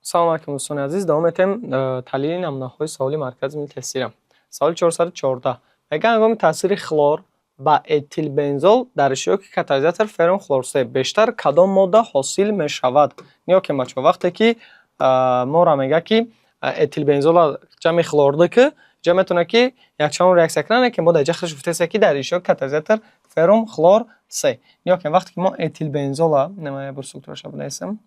Салом алайкум, дӯстони азиз. Давом метаҳем таҳлили намунаҳои саволи маркази миллии тестира. Саволи 414 мегӯяд: ҳангоми таъсири хлор ба этилбензол дар иштироки катализатор феррум хлор се бештар кадом модда ҳосил мешавад? Нигоҳ кунед, бачаҳо, вақте ки моро мегӯяд, ки этилбензолро ҷамъи хлор ду ки ҷа метавонад, ки якчанд реаксия кунад, лекин мо дар ҷа худш гуфтааст, ки дар иштироки катализатор феррум хлор се. Нигоҳ кунед, вақте ки мо этилбензола, нема, бор структураша бинависем,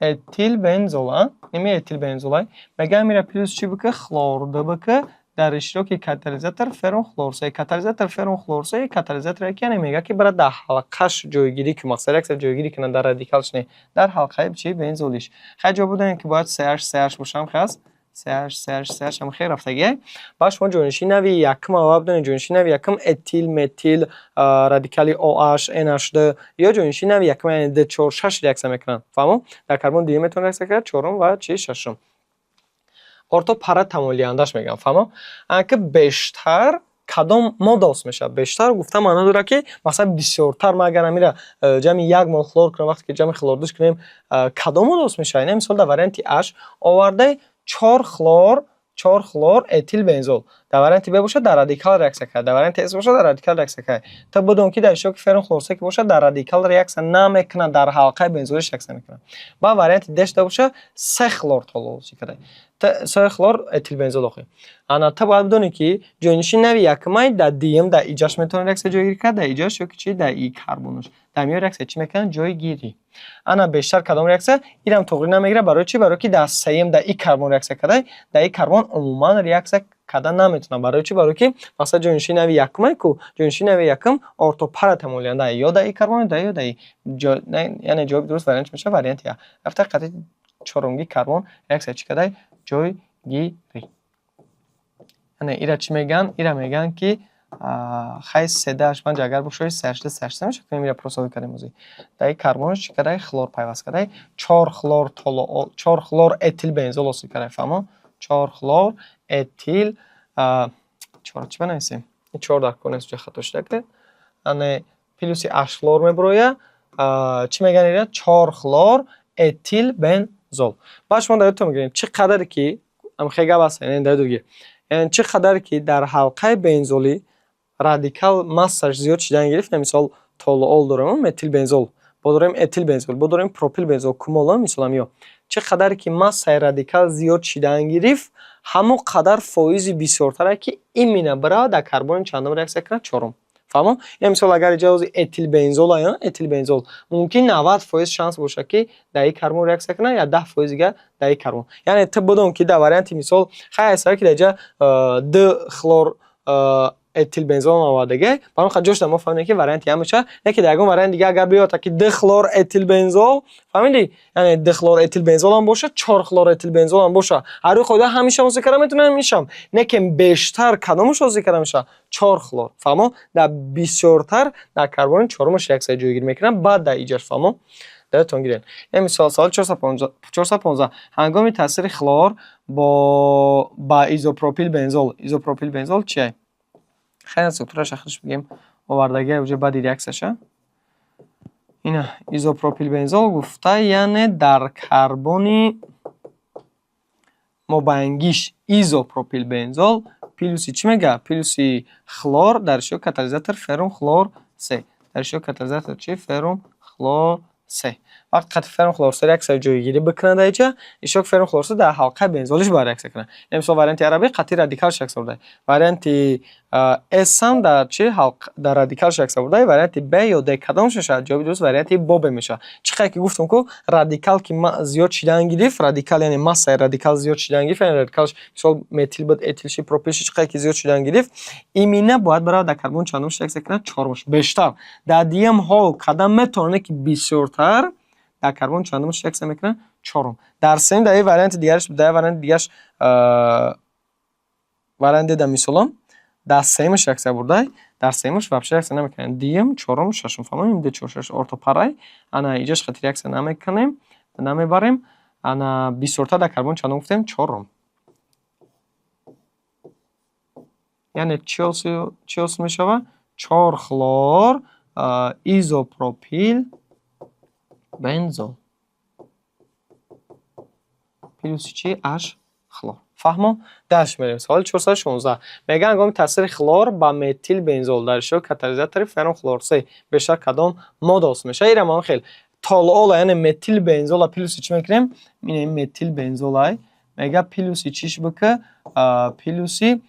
этилбензол, ними этилбензол мегӯям, мира плюс чӣ бика? Хлор ду бика дар иштироки катализатор феррум хлор се. Катализатор феррум хлор се катализаторе ки, яъне мегӯяд, ки бара дар ҳалқаш ҷойгирӣ ки, мақсад реаксия ҷойгирӣ кунад, дар радикалш не, дар ҳалқаи чи? Бензолиш. Хай, ҷо будаем, ки бояд CH CH бошам, хас CH CH CH ҳам хел рафтагия. Баъд шумо ҷойнишини нави якум аввал бидонед: ҷойнишини нави якум этил, метил, радикали OH, NH2 ё ҷойнишини нави якум, яъне д, чор, шаш реаксия мекунанд. Фаҳмо? Дар карбон дуюм метавонад реаксия кард, чорум ва чи? Шашум. Орто пара тамоилиандаш мегӯям. Фаҳмо? Ки бештар кадом модда ҳосил мешавад? Бештар гуфта маъно дорад, ки масалан бисёртар. Ма агар амира ҷамъи як мол хлор кунам, вақте ки ҷамъи хлордуш кунем, кадом модда ҳосил мешавад? Ина, мисол, дар варианти Аш овардаи чор хлор, чор хлор этилбензол. Дар варианти Б бошад, дар радикал реаксия кард, дар варианти С бошад, дар радикал реаксия кард. То бидон, ки дар иштироки феррум хлор се ки бошад, дар радикал реаксия намекунад, дар ҳалқаи бензолиш реаксия мекунад. Ба варианти Д шуда бошад, се хлор толуол ҳосил карда, се хлор этилбензол охир. Ана, та бояд бидонӣ, ки ҷойнишини нави якумай дар дуюм, дар иҷаш метавонад реаксия ҷойгирӣ кард, дар иҷаш ё ки чи? Дар и карбонаш дар миён реаксия чӣ мекунад? Ҷойгирӣ. Ана, бештар кадом реаксия? Инам тоғрӣ намегирад. Барои чӣ? Барои ки дар сеюм, дар и карбон реаксия карда, дар и карбон умуман реаксия карда наметавонад. Барои чӣ? Барои ки масалан ҷойнишини нави якумай ку, ҷойнишини нави якум орто-пара тамоилианда ё дар и карбон, ё дар и. Яъне ҷавоби дуруст вариант чӣ мешавад? Варианти А. Рафта қатъи чорумги карбон реаксия чӣ кардай? Ҷойгирӣ. Яъне ира чӣ мегӯянд? Ира мегӯянд, ки хай, седааш панҷ агар бошад, сеашда сеашда мешавад. Кунем, ира просто кардем озӣ. Дар ин карбонаш чӣ кардай? Хлор пайваст кардай, чор хлор толуол, чор хлор этилбензол ҳосил кардай. Фаҳмо? Чор хлор этил, чор чӣ банависем? Чор дар кор нест, ҷо хато шуда кардем. Ане, плюси ҳашт хлор мебурояд. Чӣ мегӯянд ира? Чор хлор этилбензол. Баъд шумо дар ёдтон мегиред, чӣ қадаре ки хеле гап аст, яъне дар ёд, яъне чӣ қадаре ки дар ҳалқаи бензолӣ радикал массаш зиёд шидан гирифт. Мисол, толуол дорем, метилбензол бо дорем, этилбензол бо дорем, пропилбензол, кумол, мисол, ҳамиё. Чӣ қадаре ки массаи радикал зиёд шидан гирифт, ҳамон қадар фоизи бисёртаре, ки именно биравад дар карбони чандум реаксия кунад? Чорум. Фаҳмо? Я, мисол, агар иҷа ози этилбензол, этилбензол мумкин 90% шанс бошад, ки дар ин карбон реаксия кунад, я 10% дига дар ин карбон. Яъне ту бидон, ки дар варианти, мисол, хай, ҳисаба, ки дар иҷа д хлор этилбензол овардага, ба ҳамин ҷош мо фаҳмидем, ки варианти А мешавад. Не ки дар ягон вариант дига агар биёяд, ки д хлор этилбензол, фаҳмидӣ? Яъне д хлор этилбензол ҳам бошад, чор хлор этилбензол ҳам бошад, ҳар рӯи қоида ҳамеша ҳосил карда метавонем, ишам. Не ки бештар кадомаш ҳосил карда мешавад? Чор хлор. Фаҳмо? Дар бисёртар дар карбони чорумаш реаксия ҷойгирӣ мекунад, баъд дар иҷаш. Фаҳмо? Даёдтон гиред. Ин мисол, саволи 415: ҳангоми таъсири хлор бо ба изопропилбензол. Изопропилбензол чие? Хайр, структураша худш бигем, овардагия уже баъди реаксияша. Ина, изопропилбензол гуфта, яъне дар карбони мобайнгиш изопропилбензол плюси чӣ мега? Плюси хлор дар иштироки катализатор феррум хлор се. Дар иштироки катализатор чи? Феррум хлор се. Вақте қати феррум хлор се реаксия ҷойгирӣ бикунад, дар иҷа иштироки феррум хлор се дар ҳалқаи бензолиш бояд реаксия кунад. Яъне, мисол, варианти арабӣ қати радикалш реаксия бурда, варианти С ҳам дар чи? Дар радикалш реаксия бурда. Варианти Б ё Д кадомаш мешавад? Ҷавоби дуруст варианти бо Б мешавад. Чӣ қадр ки гуфтам ку, радикал ки зиёд шидан гирифт, радикал, яъне массаи радикал зиёд шидан гирифт, яъне радикалш, мисол, метил буд, этил ши, пропил ши, чӣ қадр ки зиёд шидан гирифт, именно бояд баравад дар карбони чандумаш реаксия кунад? Чорумаш бештар. Дар дуюм ҳол кадам метавонад, ки бисёртар дар карбони чандумаш реаксия мекунад? Чорум. Дар сеюм, дар варианти дигараш, дар варианти дигараш, вариант дар мисолом дар сеюмаш реаксия бурдай, дар сеюмаш вообще реаксия намекунем. Дуюм, чорум, шашум. Фаҳмем, д, чор, шаш орто-парай. Ана, иҷаш хати реаксия намекунем, намебарем. Ана, бисёртар дар карбони чандум гуфтем? Чорум. Яъне чӣ ҳосил мешавад? Чор хлор изопропил бензол. Плюси чи? H хлор. Фаҳмо? Дальше мерем. Саволи 416. Мегӯяд, ҳангоми таъсири хлор ба метилбензол дар иштироки катализатори феррум хлор се бештар кадом модда ҳосил мешавад? Ира мо хел толуола, яъне метилбензола плюси чӣ мекунем? Ин метилбензолай. Мега, плюси чиш бика? Плюси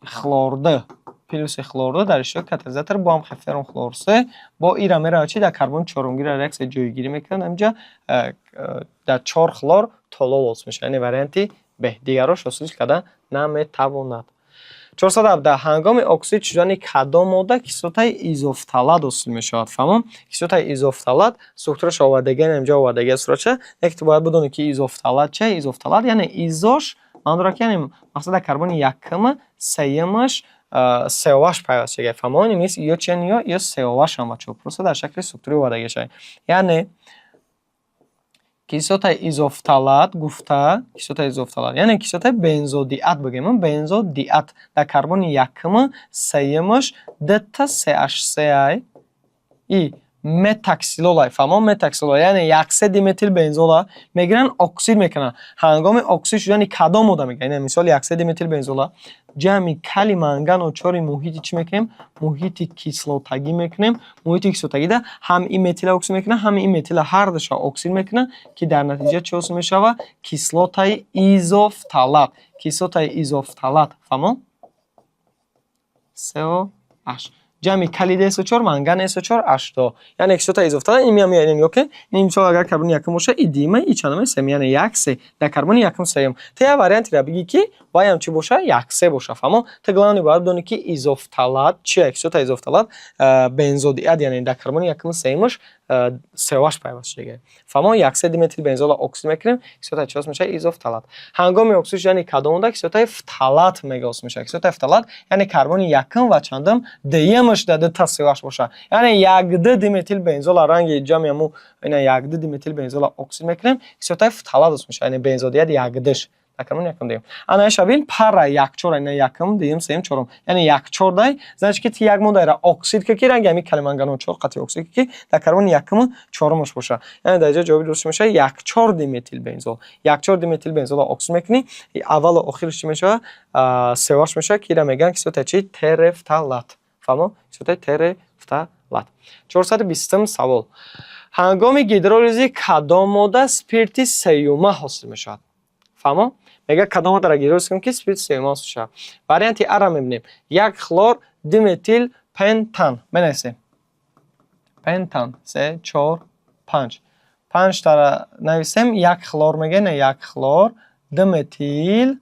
хлорд, плюси хлорд дар иштироки катализатор бо ҳам феррум хлор се. Бо ира меравад чи? Дар карбони чорумгира реаксия ҷойгирӣ мекунад. Ҳаминҷа дар чор хлор толуол ҳосил мешавад, яъне варианти Б. Дигарош ҳосил карда наметавонад. 417. Ҳангоми оксид шудани кадом модда кислотаи изофталат ҳосил мешавад? Фаҳмом? Кислотаи изофталат структураш овардагиан, инҷа овардагиа суратша. Яке ту бояд бидонӣ, ки изофталат чи? Изофталат яъне изош маъно дорад, ки яъне мақсад дар карбони якума сеюмаш COH пайваст шуда. Фаҳмон? Мис ё чи ё COH ам, бачаҳо, просто дар шакли структури овардагиа шавад. Яъне кислотаи изофталат гуфта, кислотаи изофталат яъне кислотаи бензодиат бигӯем. Бензодиат дар карбони якума сеюмаш дта CH3 и метаксилолай. Фаҳмон? Метаксилол яъне яксе диметилбензола мегиранд, оксид мекунанд. Ҳангоми оксид шудани кадом модда, мегӯяд, яъне мисол яксе диметилбензола ҷамъи калий манганро чори муҳити чӣ мекунем? Муҳити кислотагӣ мекунем. Муҳити кислотагида ҳам ин метила оксид мекунад, ҳам ин метила, ҳардуша оксид мекунад, ки дар натиҷа чӣ ҳосил мешавад? Кислотаи изофталат, кислотаи изофталат. Фаҳмон? COH ҷамъи калий SO4, манган SO4, H2. Яъне кислотаи изофталат ин меояд. Нигоҳ кунед, ин мисол агар карбони якум бошад, и дуюма, и чандума? Сеюм, яъне як се дар карбони якум, сеюм. Ту як вариантеро бигӣ, ки ваям чӣ боша? Як се боша. Фаҳмо? Ту главное бояд бидонӣ, ки изофталат чия. Кислотаи изофталат бензодиат, яъне дар карбони якуми сеюмаш COH пайваст шудага. Фаҳмо? Як се диметилбензолро оксид мекунем, кислотаи чӣ ҳосил мешавад? Изофталат. Ҳангоми оксид шудани кадом модда кислотаи фталат мега ҳосил мешавад? Кислотаи фталат яъне карбони якум ва чандум? Дуюмаш дар дута COH бошад, яъне якду диметилбензола, ранги ҷамъи ҳамун ина якду диметилбензола оксид мекунем, кислотаи фталат ҳосил мешавад, яъне бензодиат якдуш дар карбони якум, дуюм. Ана шабин пара якчор, ина якум, дуюм, сеюм, чорум, яъне якчордай. Значит, ки ти як моддаеро оксид ки ранги ҳамин калий манганон чор қатъи оксид ки дар карбони якуму чорумаш бошад. Яъне дар инҷа ҷавоби дуруст мешавад якчор диметилбензол. Якчор диметилбензолро оксид мекунӣ, аввалу охираш чӣ мешавад? COH мешавад, ки инро мегӯянд кислотаи чи? Терефталат. Фаҳмо? Кислотаи терефталат. 420-ум савол. Ҳангоми гидролизи кадом модда спирти сеюма ҳосил мешавад? Фаҳмо? Мегӯяд, кадом моддаро гидролиз кунем, ки спирти сеюма ҳосил шавад? Варианти Аро мебинем. Як хлор диметил пентан менависем. Пентан се, чор, панҷ, панҷтара нависем. Як хлор мегӯяд, не, як хлор диметил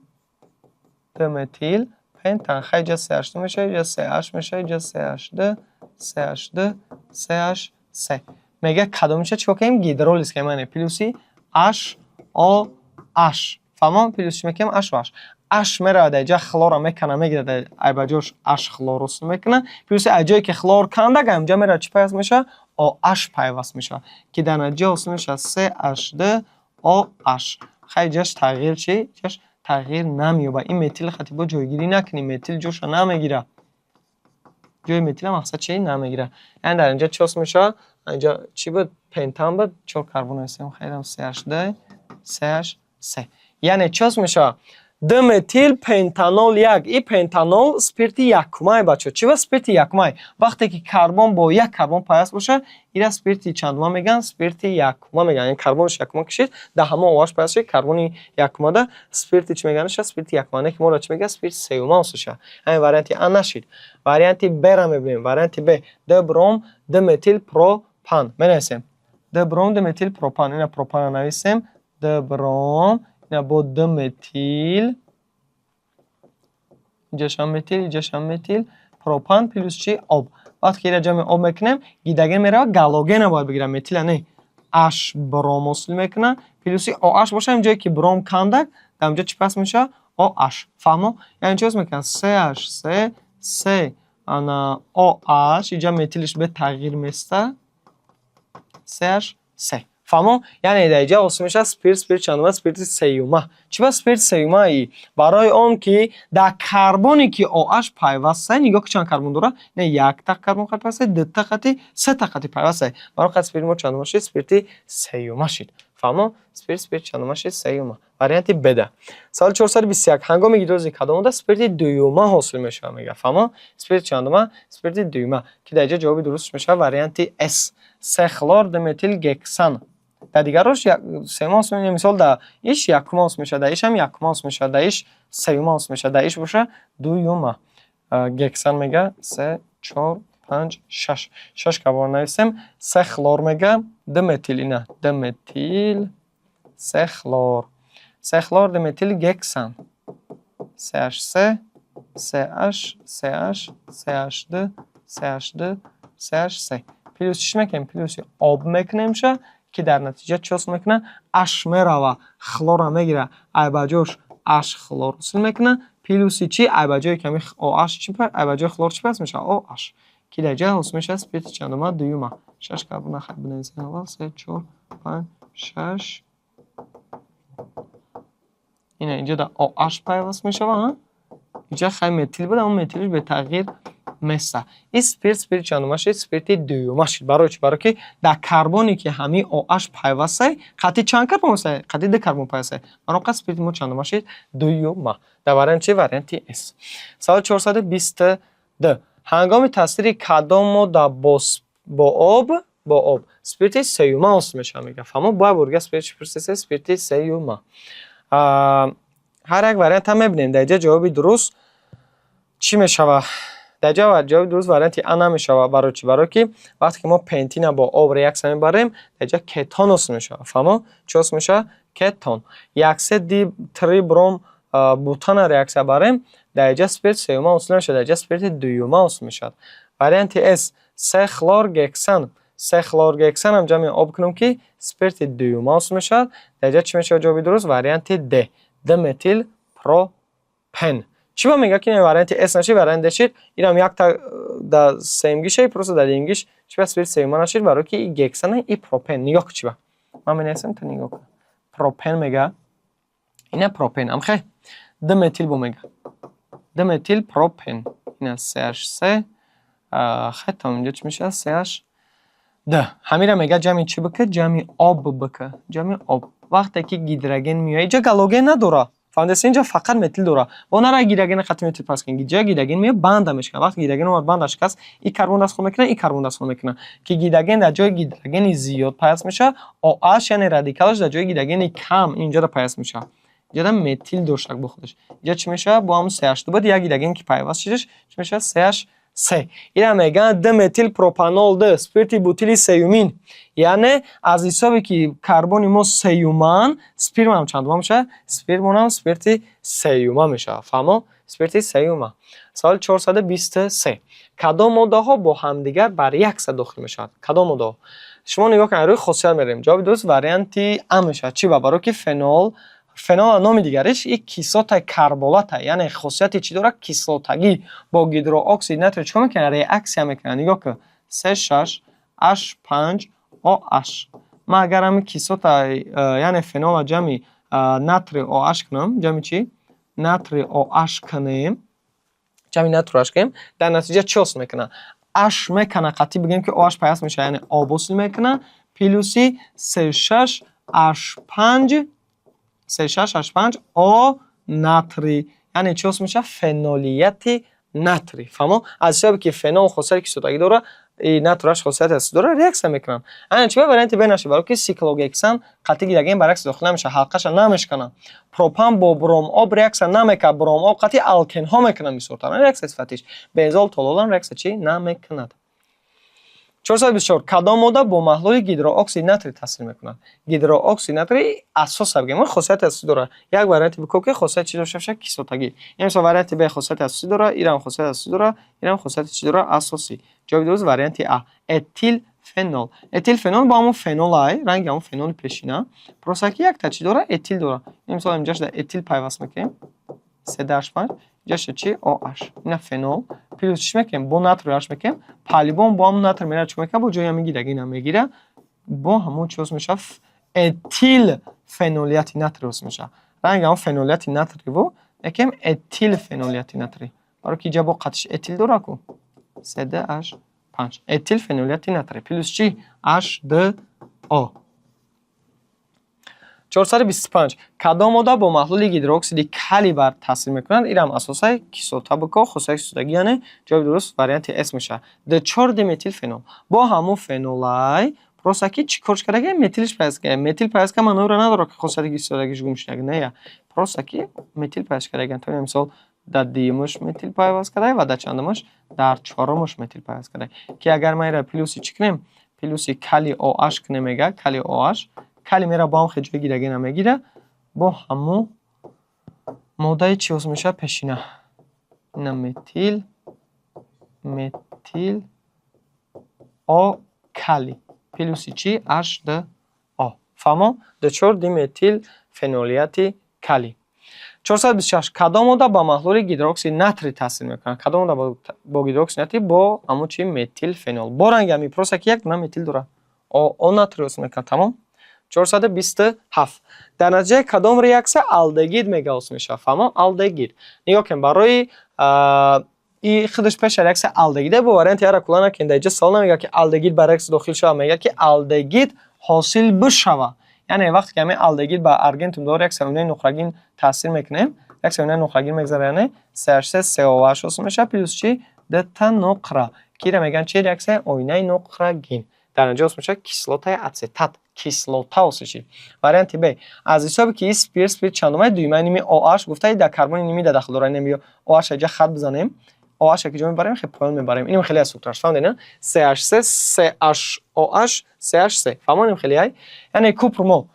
пентан. Хай, ҷа CH2 мешавад, ҷа CH мешавад, ҷа CH2, CH2, CH3. Мегӯяд, кадомиша чӣ кор кунем? Гидролиз кунем, яъне плюси H O H. Фаҳмон? Плюс чӣ мекунем? H O H. H меравад дар ҷа, хлорро мекана, мегирад, ай ба ҷош H хлор ҳосил мекунад. Плюси аз ҷое ки хлор кандак, инҷа меравад, чӣ пайваст мешавад? OH пайваст мешавад, ки дар натиҷа ҳосил мешавад CH2 OH. Хай, ҷаш тағйир чӣ? Ҷаш тағйир намеёбад. Ин метил хати бо ҷойгирӣ накунӣ, метил ҷоша намегирад. Ҷои метила мақсад чи намегирад. Яъне дар инҷа чӣ ҳосил мешавад? Инҷа чӣ буд? Пентан буд, чор карбон ҳастем, хайрам, CH2, CH3. Яъне чӣ ҳосил мешавад? Диметил пентанол як. И пентанол спирти якумай, бачо. Чӣ ба спирти якумай? Вақте ки карбон бо як карбон пайваст бошад, ира спирти чандума мегӯянд? Спирти якума мегӯянд. Яъне карбонаш якума кишид, дар ҳамон OH пайваст шуд, карбони якумада спирти чӣ мегӯянд? Спирти якума. Не ки моро чӣ мегӯяд? Спирти сеюма ҳосил шавад. Ҳамин варианти А нашид. Варианти Б-ро мебинем. Варианти Б дибром диметил пропан менависем. Дибром диметил пропан. Ина пропанро нависем. Дибром, ина бо диметил, инҷашам метил, инҷашам метил, пропан плюс чи? Об. Вақте ки ира ҷамъи об мекунем, гидроген меравад, галогена бояд бигирад, метила не. H бром ҳосил мекунад, плюси OH бошад, ҷое ки бром кандак, дар онҷо чӣ пас мешавад? OH. Фаҳмо? Яъне чӣ ҳосил мекунад? CH3 C ана OH, инҷа метилиш бе тағйир места, CH3. Фаҳмо? Яъне дар инҷа ҳосил мешавад спирт, спирт чандума? Спирти сеюма. Чӣ ба спирти сеюмаи? Барои он ки дар карбоне ки OH пайваста, нигоҳ ки чанд карбон дорад? Не, якта карбон қати пайваста, дута қати, сета қати пайваста. Барои қати спирти мо чандума шид? Спирти сеюма шид. Фаҳмо? Спирт чандума шид? Сеюма. Варианти Б-да. Саволи 421. Ҳангоми гидролизи кадом модда спирти дуюма ҳосил мешавад, мега. Фаҳмо? Спирти чандума? Спирти дуюма. Ки дар ҷо ҷавоби дуруст мешавад варианти С. Се хлор диметилгексан. Дар дигарош сеюма ҳосил мешавад. Мисол, дар иш якума ҳосил мешавад, дар ишам якума ҳосил мешавад, дар иш сеюма ҳосил мешавад, дар иш боша дуюма. Гексан мега, се, чор, панҷ, шаш. Шаш карбон нависем. Се хлор мега, диметил, ина диметил, се хлор. Се хлор диметилгексан. CH3, CH, CH, CH2, CH2, CH3. Плюс чӣ мекунем? Плюси об мекунемша, ки дар натиҷа чӣ ҳосил мекунад? H мерава, хлорро мегира, ай ба ҷош H хлор ҳосил мекунад. Плюси чӣ? Ай ба ҷои ками OH чӣ, ай ба ҷои хлор чӣ пайваст мешавад? OH. Ки дар ҷа ҳосил мешавад спирти чандума? Дуюма. Шаш карбона хай бинависем аввал. Се, чор, панҷ, шаш. Ина инҷо дар OH пайваст мешавад. Инҷа хай метил буд, аммо метилиш бетағйир места. Ин спирт спирти чандума шид? Спирти дуюма шид. Барои чӣ? Барои ки дар карбоне, ки ҳамин OH пайвастай, қатъи чанд карбон пайвастай? Қатъи ду карбон пайвастай. Барои он қадр спирти мо чандума шид? Дуюма. Дар вариант чи? Варианти С. Саволи 422. Ҳангоми таъсири кадом модда бо об спирти сеюма ҳосил мешавад, мега. Фаҳмо? Бояд бурга спирти чӣ пурсиста? Спирти сеюма. Ҳар як вариант ҳам мебинем. Дар инҷа ҷавоби дуруст чӣ мешавад? Дар ҷо ҷавоби дуруст варианти А намешавад. Барои чӣ? Барое ки вақте ки мо пентина бо об реаксия мебарем, дар ҷа кетон ҳосил мешавад. Фаҳмо? Чӣ ҳосил мешавад? Кетон. Як се ди три бром бутана реаксия барем, дар инҷа спирт сеюма ҳосил намешавад, дар инҷа спирти дуюма ҳосил мешавад. Варианти С, се хлор гексан. Се хлор гексанам ҷамъи об кунем, ки спирти дуюма ҳосил мешавад. Дар инҷа чӣ мешавад ҷавоби дуруст? Варианти Д. Диметил пропен. Чӣ ба мега, ки варианти С нашид, вариант Д шид? Инам якта да сеюмгиша, просто дар дуюмгиш чӣ ба спирт сеюма нашид? Барое ки и гексана, и пропен. Нигоҳ кун, чӣ ба ман менависам, ту нигоҳ кун. Пропен мега, ина пропен амхе, диметил бо мега, диметил пропен, ина CH3. Хай, там инҷо чӣ мешавад? CH д. Ҳамира мега ҷамъи чӣ бика? Ҷамъи об бика, ҷамъи об. Вақте ки гидроген меояд, инҷа галоген надора, фаҳмидаст? Инҷа фақат метил дора. Бо нара гидроген қати метил пас кунед, ҷа гидроген меояд, банда мешиканад. Вақте гидроген омад, банда шикаст, и карбон дастхол мекунад, и карбон дастхол мекунад, ки гидроген дар ҷои гидрогени зиёд пайваст мешавад, OH, яъне радикалаш, дар ҷои гидрогени кам инҷода пайваст мешавад. Инҷода метил доштак бо худаш. Инҷа чӣ мешавад? Бо ҳамун CH2 буд, як гидроген ки пайваст шидаш, чӣ мешавад? CH3. Ина мегӯянд диметилпропанол д, спирти бутили сеюмин. Яъне аз ҳисобе ки карбони мо сеюман, спиртмонам чандума мешавад? Спиртмонам спирти сеюма мешавад. Фаҳмо? Спирти сеюма. Саволи 423. Кадом моддаҳо бо ҳамдигар ба реаксия дохил мешаванд? Кадом моддаҳо? Шумо нигоҳ кунед, рӯи хосият меравем. Ҷавоби дуруст варианти А мешавад. Чӣ ба? Барое ки фенол номи дигариш и кислотаи карболата, яъне хосияти чӣ дорад? Кислотагӣ. Бо гидрооксиди натрий чӣ кор мекунад? Реаксия мекунад. Нигоҳ кун, се шаш h панҷ oh. Ман агар ҳамин кислота, яъне фенола, ҷамъи натрий OH кунам, ҷамъи чӣ? Натрий OH кунем, ҷамъи натрий OH кунем, дар натиҷа чӣ ҳосил мекунад? H мекана, қатъӣ бигӯем, ки OH пайваст мешавад, яъне об ҳосил мекунад, плюси се шаш h панҷ, се шаш h панҷ о натрий. Яъне чӣ ҳосил мешавад? Фенолияти натрий. Фаҳмо? Аз ҳисобе ки фенол хосияти кислотагӣ дорад, натрий OH хосияти асосӣ дорад, реаксия мекунанд. Ана чӣ ба варианти Б нашид? Барое ки сиклогексан қатъи гидроген ба реаксия дохил намешавад, ҳалқаша намешиканад. Пропан бо бром об реаксия намекунад, бром об қатъи алкенҳо мекунад бисёртар реаксия сифатиш. Бензол, толуолам реаксия чӣ намекунад. 424. Кадом модда бо маҳлули гидрооксиди натрий таъсир мекунад? Гидрооксиди натрий асос бигем, хосияти асосӣ дорад. Як варианти бикоб, ки хосияти чӣ дошта бошад? Кислотагӣ. Ин мисол, варианти Б хосияти асосӣ дорад, ирам хосияти асосӣ дорад, ирам хосияти чӣ дорад? Асосӣ. Ҷавоби дуруст варианти А, этилфенол. Этилфенол бо ҳамон фенол ай, ранги ҳамон феноли пешина, просто ки якта чӣ дорад? Этил дорад. Ин мисол, инҷа шуда этил пайваст мекунем, се даш панҷ, инҷа чӣ? OH. Ина фенол плюс чӣ мекунем? Бо натрий OH мекунем. Палибон бо ҳамон натрий меравад, чӣ мекунад? Бо ҷои ҳамин гидрогена мегирад, бо ҳамон чӣ ҳосил мешавад? Этил фенолияти натрий ҳосил мешавад. Ранги ҳамон фенолияти натриву мекунем этил фенолияти натрий, барое ки инҷа бо қатиш этил дорад ку. Се д H панҷ, этил фенолияти натрий плюс чӣ? H2O. 425. Кадом модда бо маҳлули гидроксиди калий бар таъсир мекунад? Инам асосай кислота буко, хусусияти кислотагӣ, яъне ҷавоби дуруст варианти С мешавад. 2,4-диметилфенол. Бо ҳамун фенолай, просто ки чӣ кор кардаги? Метилш пайваст карда. Метил пайваст карда маъноро надорад, ки хусусияти кислотагиш гум шудаги, не, просто ки метил пайваст кардаги. То мисол, дар дуюмаш метил пайваст карда ва дар чандумаш? Дар чорумаш метил пайваст карда. Ки агар ма инро плюси чӣ кунем? Плюси калий OH кунем, мега калий OH, калий мера бо ҳам хел ҷои гидрогена мегира, бо ҳамун моддаи чӣ ҳосил мешавад пешина? Ина метил, метил О калий плюси чӣ? H2O. Фаҳмо? 2,4-диметилфенолияти калий. 426. Кадом модда ба маҳлули гидроксиди натрий таъсир мекунад? Кадом модда бо гидроксиди натрий, бо ҳамун чи? Метилфенол. Бо ранги ҳамин, просто ки як дона метил дорад. О натрий ҳосил мекунад, тамом. 427. Дар натиҷаи кадом реаксия алдегид мега ҳосил мешавад? Фаҳмо? Алдегид. Нигоҳ кунед, барои и худаш пеша реаксия алдегида бо варианти яра кулла накунед. Дар инҷа савол намегӯяд, ки алдегид ба реаксия дохил шавад, мегӯяд, ки алдегид ҳосил бишавад. Яъне вақте ки ҳамин алдегид ба аргентум до реаксия оинаи нуқрагин таъсир мекунем, реаксия оинаи нуқрагин мегзарад, яъне CH3 COH ҳосил мешавад плюс чӣ? Дта нуқра. Ки инро мегӯянд чи? Реаксияи оинаи нуқрагин. Дар натиҷа ҳосил мешавад кислотаи ацетат, кислота ҳосил шид. Варианти Б. Аз ҳисоби ки спирт, спирт чандумай? Дуюмай. Ними OH гуфта, дар карбони ними да дахл дорад. Инам OH инҷа хат бизанем, OH ки ҷо мебарем? Хел поён мебарем. Инам хеле аз структураш, фаҳмидед, на? CH3 CHOH CH3, фаҳмонем? Хеле ай, яъне купрмо,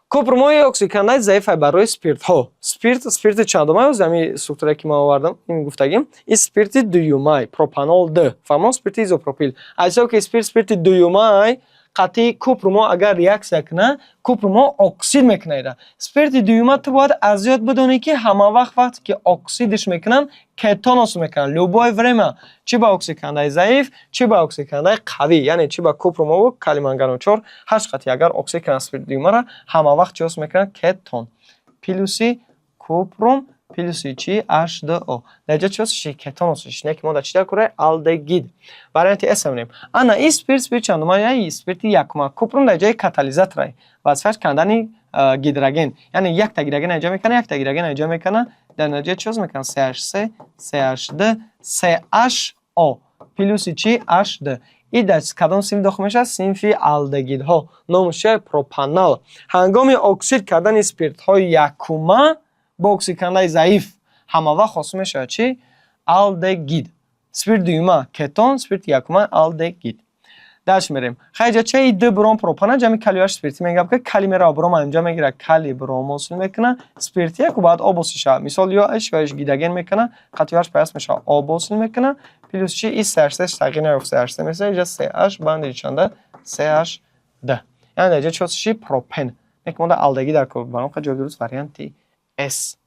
купрмои оксидкунандаи заиф барои спиртҳо. Спирт, спирти чандумай? Оз ҳами структуре ки ман овардам, ин гуфтагим, ин спирти дуюмай, пропанол д, фаҳмон? Спирти изопропил. Аз ҳисоби ки спирт, спирти дуюмай, қатъи купрмо агар реаксия кунад, купрмо оксид мекунад ира. Спирти дуюма ту бояд аз ёд бидонӣ, ки ҳама вақт вақте ки оксидиш мекунанд, кетон ҳосил мекунанд. Любое время, чӣ ба оксидкунандаи заиф, чӣ ба оксидкунандаи қавӣ, яъне чӣ ба купрумову калий манганат чор, ҳашт қатъи агар оксид кунанд спирти дуюмаро, ҳама вақт чӣ ҳосил мекунанд? Кетон. Плюси купрум плюси чӣ? H2O. Дар инҷа чӣ ҳосил шид? Кетон ҳосил шид. Не ки мо дар чӣ дар кораи алдегид. Варианти С мебинем. Ана ин спирт, спирт чандума? Спирти якума. Купрум дар ҷои катализаторай, вазифааш кандани гидроген, яъне якта гидроген инҷа мекунад, якта гидроген инҷа мекунад. Дар натиҷа чӣ ҳосил мекунад? CH3 CH2 CHO плюси чӣ? H2. И дар кадом синф дохил мешавад? Синфи алдегидҳо. Номаш чия? Пропанал. Ҳангоми оксид кардани спиртҳои якума бо оксидкунандаи заиф ҳама вақт ҳосил мешавад чӣ? Алдегид. Спирт дуюма кетон, спирти якума алдегид. Дальше мерем. Хайҷа чаи д бром пропана ҷамъи калий спирти мегӯям, ки калий мерава, бром инҷа мегирад, калий бром ҳосил мекунад. Спирти яку бояд об ҳосил шавад. Мисол, ё H ё H гидроген мекунад, қатъи пайваст мешавад, об ҳосил мекунад, плюс чи? И CH3 тағйир наёфт, CH3 меса, инҷа CH банди чанда? CH2. Яъне дар инҷа чӣ ҳосил шид? Пропен. Як монда алдегид дар кор баром. Ҷавоби дуруст варианти S.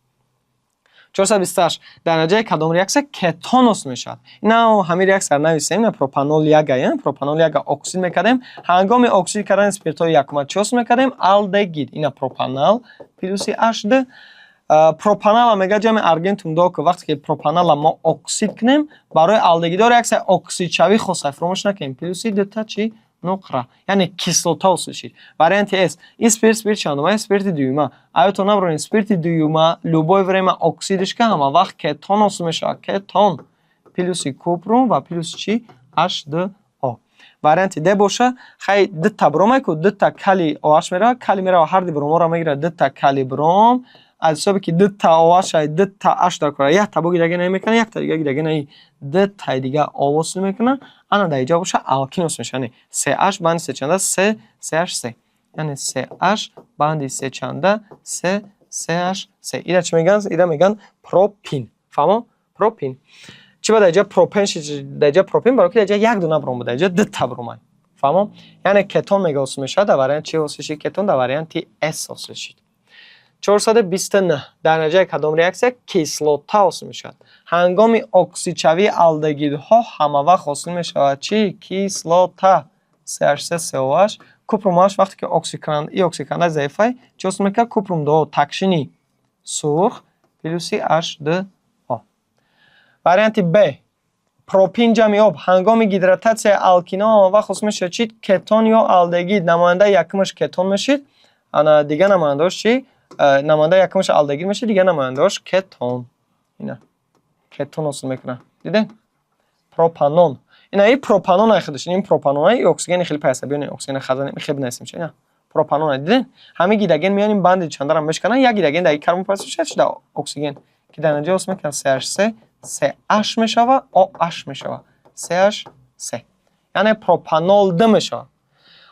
428. Дар натиҷаи кадом реаксия кетон ҳосил мешавад? Ина ҳамин реаксияро нависем. Ина пропанол яга, пропанол яга оксид мекардем. Ҳангоми оксид кардани спиртҳои якума чӣ ҳосил мекардем? Алдегид. Ина пропанал плюси H2. Пропанала мега ҷамъи аргентум до. Вақте ки пропанала мо оксид кунем, барои алдегидҳо реаксияи оксидшавӣ хоса, фаромӯш накунем, плюси дута чӣ? Нуқра, яъне кислота ҳосил шид. Варианти С. Ин спирт, спирт чандума? Спирти дуюма. Аётон набаронед, спирти дуюма любое время оксидиш ка, ҳама вақт кетон ҳосил мешавад. Кетон плюси купрум ва плюси чӣ? H2O. Варианти Д боша, хай, дута бромай ку, дута калий OH мерава, калий мерава, ҳарди бромҳоро мегирад, дута калий бром. Аз ҳисоби ки дута OH ай, дута H дар кора, якта бо гидроген мекунад, якта дига гидроген, дутаи дига О ҳосил мекунад. Ана дар инҷа боша алкин ҳосил мешавад, яъне CH банди се чанда? С CH3, яъне CH банди се чанда? С CH3. Ира чӣ мегӯянд? Ира мегӯянд пропин. Фаҳмо? Пропин. Чӣ ба дар инҷа пропен? Дар инҷа пропин, барои ки дар инҷа як дона бром буд, дар инҷа дута бромай. Фаҳмо? Яъне кетон мега ҳосил мешавад. Дар вариант чӣ ҳосил шид? Кетон дар варианти С ҳосил шид. 429. Дар натиҷаи кадом реаксия кислота ҳосил мешавад? Ҳангоми оксидшавии алдегидҳо ҳама вақт ҳосил мешавад чӣ? Кислота. CH3 COH купрум OH. Вақте ки и оксидкунандаи заифай, чӣ ҳосил мекунад? Купрум ДО, такшини сурх, плюси H2O. Варианти Б. Пропин ҷамъи об. Ҳангоми гидрататсияи алкинҳо ҳама вақт ҳосил мешавад чӣ? Кетон ё алдегид. Намояндаи якумаш кетон мешид. Ана дигар намояндаош чи? Намоянда якумаш алдегид мешавад, дигар намояндаош кетон. Ина кетон ҳосил мекунад. Дидед? Пропанон. Ина и пропанон ай худаш, ин пропанон ай оксигени хеле пайваста. Бибинед, оксиген хазан хеле бинависем чи. Ина пропанон ай, дидед? Ҳамин гидроген меён ин банди чандаро мешкананд, як гидроген дар карбон пайваст мешавад, чи дар оксиген. Ки дар натиҷа ҳосил мекунад CH3, CH мешавад, OH мешавад. CH3. Яъне пропанол 2 мешавад.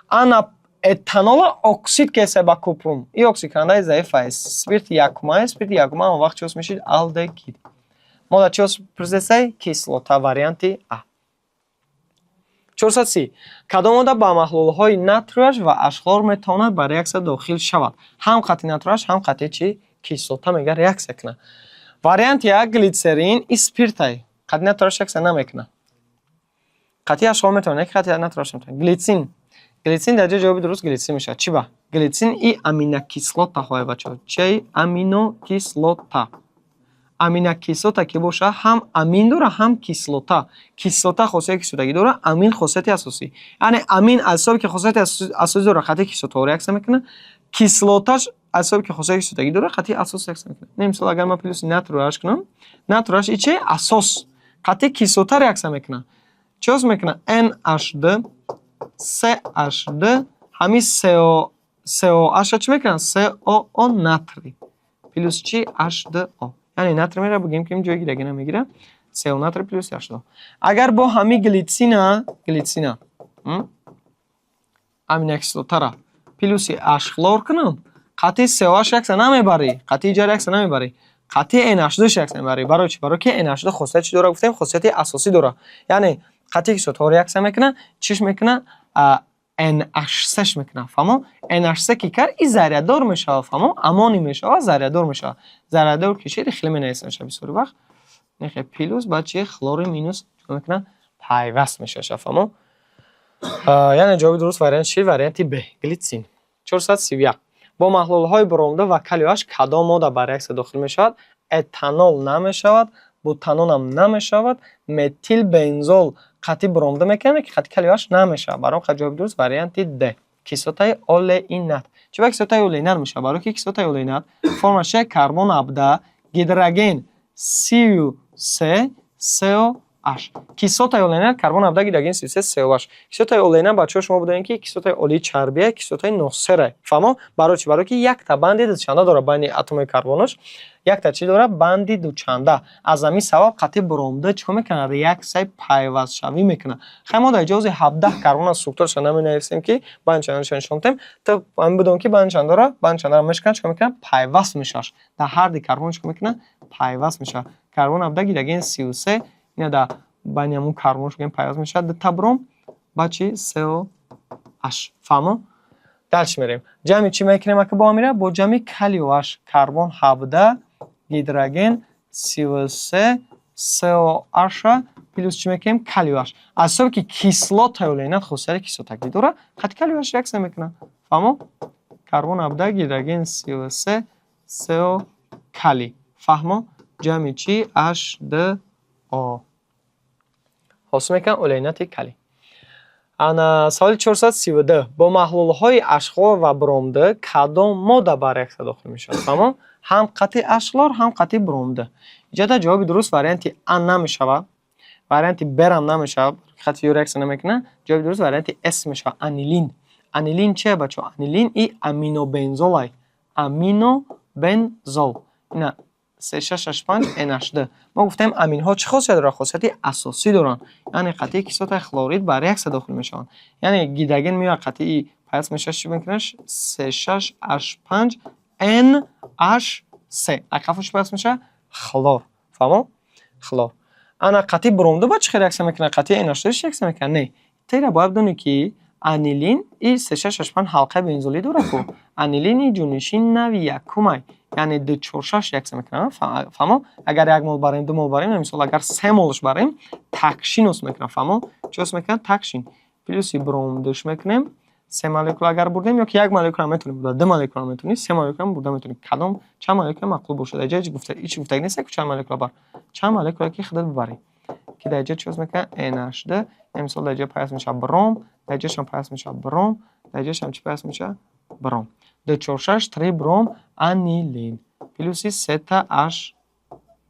Ана этанола оксид кеса ба купрум. И оксидкунандаи заиф аст. Спирти якума, спирти якума он вақт чӣ ҳосил мешид? Алдегид. Мо дар чӣ ҳосил пурсидесай? Кислота, варианти А. 430. Кадом модда ба маҳлулҳои натрий OH ва HCl метавонад ба реаксия дохил шавад? Ҳам қатъи натрий OH, ҳам қатъи чӣ? Кислота мега реаксия кунад. Варианти А, глитсерин и спиртай. Қатъи натрий OH реаксия намекунад. Қатъи HCl метавонад, не қатъи натрий OH наметавонад. Глитсин. Глитсин дар ҷои ҷавоби дуруст глитсин мешавад. Чӣ ба? Глитсин и аминокислотаҳое, бачаҳо. Чӣ? Аминокислота. Аминокислота ки бошад, ҳам амин дорад, ҳам кислота. Кислота хосияти кислотагӣ дорад, амин хосияти асосӣ. Яъне амин аз ҳисоби ки хосияти асосӣ дорад, қатъи кислотаҳо реаксия мекунад. Кислоташ аз ҳисоби ки хосияти кислотагӣ дорад, қатъи асос реаксия мекунад. Не, мисол, агар ман плюси натрий OH кунам, натрий OH и чи? Асос. Қатъи кислота реаксия мекунад. Чӣ ҳосил мекунад? NH2 CH2, ҳамин CO, COH чӣ мекунад? COO натрий. Плюс чӣ? H2O. Яъне натрий мера бигем, ки ҷои гидрогена мегирад. CO натрий плюс H2O. Агар бо ҳамин глитсина, глитсина, аминокислотара плюси H хлор кунам, қатъи COH реаксия намебарӣ, қатъи иҷа реаксия намебарӣ. Қатъи NH2 реаксия мебарӣ. Барои чӣ? Барои ки NH2 хосияти чӣ дорад, гуфтем? Хосияти асосӣ дорад. Яъне қатъи кислотаҳо реаксия мекунад, чиш мекунад? NH3 мекунад. Фаҳмо? NH3 ки кард, и заряддор мешавад. Фаҳмо? Аммоний мешавад, заряддор мешавад. Заряддор ки шид, хеле менависем мешавад бисёри вақт. Нехе плюс, баъд чи? Хлори минус чикор мекунад? Пайваст мешавад. Фаҳмо? Яъне ҷавоби дуруст вариант чи? Варианти Б. Глитсин. 431. Бо маҳлулҳои бромда ва калий OH кадом модда ба реаксия дохил мешавад? Этанол намешавад, бутанонам намешавад, метилбензол қатъи бромда мекунад, ки қатъи калий OH намешавад. Барои ҳамин ҷавоби дуруст варианти Д. Кислотаи олеинат. Чӣ ба кислотаи олеинат мешавад? Барои ки кислотаи олеинат формаш чи? Карбон 17, гидроген 33, COH. Кислотаи олеинат карбон 17, гидроген 33, COH. Кислотаи олеинат, бачаҳо, шумо бидонед, ки кислотаи олии чарбия, кислотаи носера. Фаҳмо? Барои чӣ? Барои ки якта банди дучанда дорад байни атомҳои карбонаш. Якта чӣ дорад? Банди дучанда. Аз ҳамин сабаб қатъи бромда чӣ кор мекунад? Реаксияи пайвастшавӣ мекунад. Хай, мо дар ҷози 17 карбон аз структураша наменависем, ки банд чандаша нишон додем. То ҳамин бидон, ки банд чандора, банд чандара мешканад, чӣ кор мекунад? Пайваст мешавад. Дар ҳар ди карбон чӣ кор мекунад? Пайваст мешавад. Карбон 17, гидроген 33, ина дар байни ҳамун карбонш гӯем пайваст мешавад дута бром, баъд чи? COH. Фаҳмо? Дальше мерем. Ҷамъи чӣ мекунем ака бо амира? Бо ҷамъи калий OH. Карбон 17, гидроген 33, COH плюс чӣ мекунем? Калий OH. Аз ҳисоби ки кислотаи олеинат хосияти кислотагӣ дорад, қатъи калий OH реаксия мекунад. Фаҳмо? Карбон 17, гидроген 33, CO, калий. Фаҳмо? Ҷамъи чӣ? H2O. Ҳосил мекунад олеинати калий. Ана саволи 432. Бо маҳлулҳои HCl ва бромд кадом модда ба реаксия дохил мешавад? Фаҳмо? Ҳам қатъи HCl, ҳам қатъи бромд. Иҷода ҷавоби дуруст варианти А намешавад. Варианти Б-рам намешавад, қатъи ё реаксия намекунад. Ҷавоби дуруст варианти С мешавад. Анилин. Анилин чия, бачаҳо? Анилин и аминобензол ай. Аминобензол. Ина C6H5 NH2. Мо гуфтем, аминҳо чӣ хосият доранд? Хосияти асосӣ доранд. Яъне қатъи кислотаи хлорид ба реаксия дохил мешаванд. Яъне гидроген меояд, қатъи пайваст мешавад, чӣ мекунад? C6H5 NH3. Ақафош пайваст мешавад? Хлор. Фаҳмо? Хлор. Ана қатъи бромда ба чӣ реаксия мекунад? Қатъи NH3 реаксия мекунад? Не. Тера бояд бидонӣ, ки анилин и C6H5 ҳалқаи бензолӣ дорад ку. Анилини ҷонишин нави якумай. Яъне 2,4,6 реаксия мекунад. Фаҳмо? Агар як мол барем, ду мол барем, мисол, агар се молш барем, такшин ҳосил мекунад. Фаҳмо? Чӣ ҳосил мекунад? Такшин. Плюси бромдуш мекунем. Се молекула агар бурдем, ё ки як молекула метавонем бурда, ду молекула метавонӣ, се молекула бурда метавонӣ. Кадом чанд молекула мақбул бошад? Дар ҷои гуфта, ҳеч гуфтагӣ нест, ки чанд молекула бар. Чанд молекула ки худат бибарӣ. Ки дар ҷо чӣ ҳосил мекунад? NH2. Мисол, дар ҷо пайваст мешавад бром, дар ҷошам пайваст мешавад бром, дар ҷошам чӣ пайваст мешавад? Бром 2, 4, 6 трибром анилин плюси сета H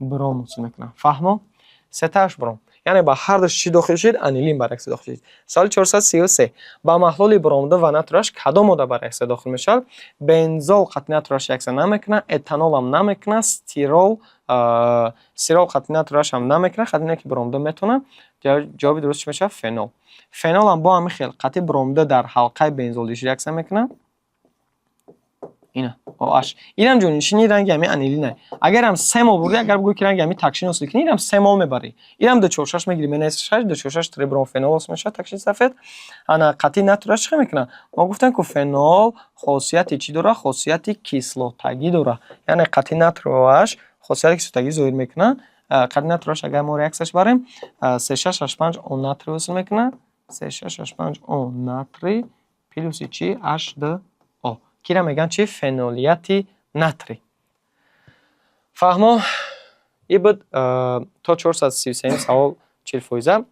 бром ҳосил мекунам. Фаҳмо? Сета H бром, яъне ба ҳар душ чӣ дохил шуд? Анилин ба реаксия дохил шуд. Саволи 433: ба маҳлули бром 2 ва натрий OH кадом модда ба реаксия дохил мешавад? Бензол қатъи натрий OH реаксия намекунад, этанолам намекунад, стирол қатъи натрий OH ҳам намекунад, қатъи ки бром 2 метавонад. Ҷавоби дуруст чӣ мешавад? Фенол. Фенолам бо ҳамин хел қатъи бром 2 дар ҳалқаи бензолиш реаксия мекунад. Ина OH, инам ҷонишини ранги ҳами анилина. Агарам 3 мол бурди, агар бигӯй, ки ранги ҳами такшин ҳосил кунӣ, инам 3 мол мебарӣ. Инам 2, 4, 6 мегирӣ, менависи шаш 2, 4, 6 трибромфенол ҳосил мешавад, такшини сафед. Ана қатъи натрий OH чӣ мекунад? Мо гуфтем, ку фенол хосияти чӣ дорад? Хосияти кислотагӣ дорад, яъне қатъи натрий OH хосияти кислотагӣ зоҳир мекунад. Қатъи натрий OH агар мо реаксияш барем, C6H5 О натрий ҳосил мекунад, C6H5 О натрий плюси чӣ? H2O. Кира мегӯянд чи? Фенолияти натрий. Фаҳмо? И буд то 433 савол 40 фоиза.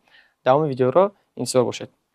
Давоми видеоро интизор бошед.